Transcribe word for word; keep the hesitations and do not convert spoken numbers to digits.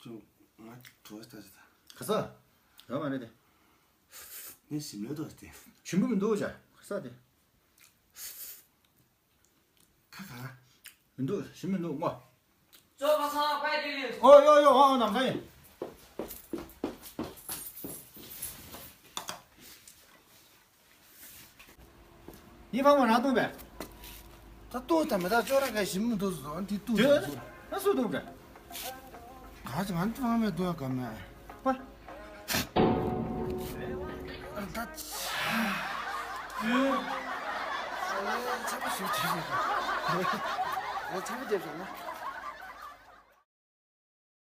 ཅུང་། ང་བྲོ་བ་ལྟ་ཅི་ད། ག་ས། ཡོད་མ་རེད་དེ། ངས་ཞིམ་ལོས་ཏོ་དེ། ཞིམ་པོ་མི་འདུག་ཅག་ག་ས་དེ། ཁ་ཁ། མི་འདུག་ཞིམ་མི་འདུག་ངོ་། ཅོ་ཁ་སང་ཕ་གི་ལས། ཨོ་ཡོ་ཡོ་ཨོ་ཨོ་ནམ་ས་ཡིན། ཡིན་ཕ་མ་རང་བཏུང་བས། ད་ལྟོ་ད་མི་ད་ཅོ་ར་ག་ཞིམ་མི་འདུག་ཟོ་འདི་བཏུང་དེ་ཟོ་ཟོ། ན་སུ་བཏུང་བས། ག་ཅི་ང་ཚོ་ཕ་མས་བཏུང་ཡ་ག་མེད། པ། ད་ཚ་པོ་ཞིག་བྱེད་ཞིག་ཚ་པོ་བརྒྱབ་བྱུང་ན།